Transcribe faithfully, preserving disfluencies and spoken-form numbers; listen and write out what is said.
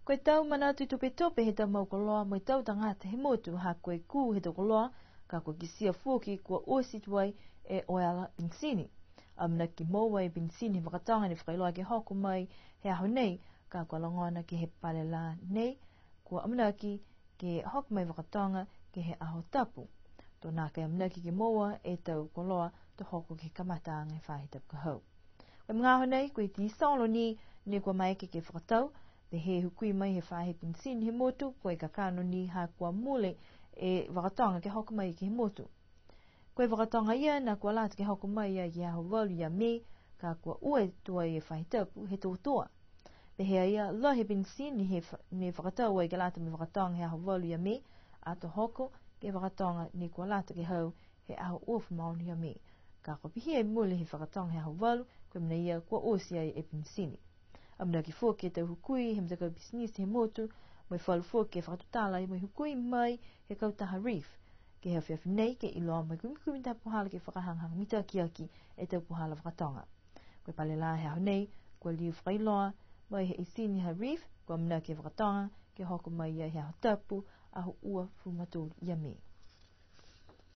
Ko e tau manatu tupetupe he tau mau koloa mo e tau tagata he motu ha ko e kū he tau koloa, ka kua kitia foki kua oti tuai e oela penisini. Amanaki moua e penisini he vakatoga ne fakailoa ke hoko mai he aho nei, ka kua logona ke he pale lā nei, kua amanaki ke hoko mai vakatoga ke he Aho Tapu. To nākai amanaki ke moua e tau koloa to hoko ke he kamataaga he faahi tapu ka hau. Ko e magaaho nei, ko e tī Saolo ni, ne kua maeke ke fakatau, pehē e hukui mai he faahi penisini he motu, ko e kakano ni ha kua mule e vakatoga ke hoko mai ke he motu. Ko e vakatoga ia, ne kua lata ke hoko mai ai ke he aho valu ia Me, ka kua ua tuai e faahi tapu he tōtōa. Pehē a ia, lahi e penisini ne fa-, ne fakatau ai ke lata mo e vakatoga he aho valu ia Me, ato hoko ke he vakatoga ne kua lata ke hau he aho uafulu ma ono ia Me. Ka kua pihia e mule he vakatoga he aho valu, ko e mena ia kua oti ai e penisini. Amanaki foki e tau hukui he matakau pisinisi he motu, mo e falu foki ke fakatutala mo e hukui mai he kautaha Reef, ke he afiafi nei ke iloa mo e kumikumi taha puhala ke fakahagahaga mitaki aki e tau puhala vakatoga. Ko e pale lā he aho nei, kua liu fakailoa mai he eseni ha Reef, kua amanaki e vakatoga ke hoko mai ia he Aho Tapu, aho uafulu ma tolu ia Me.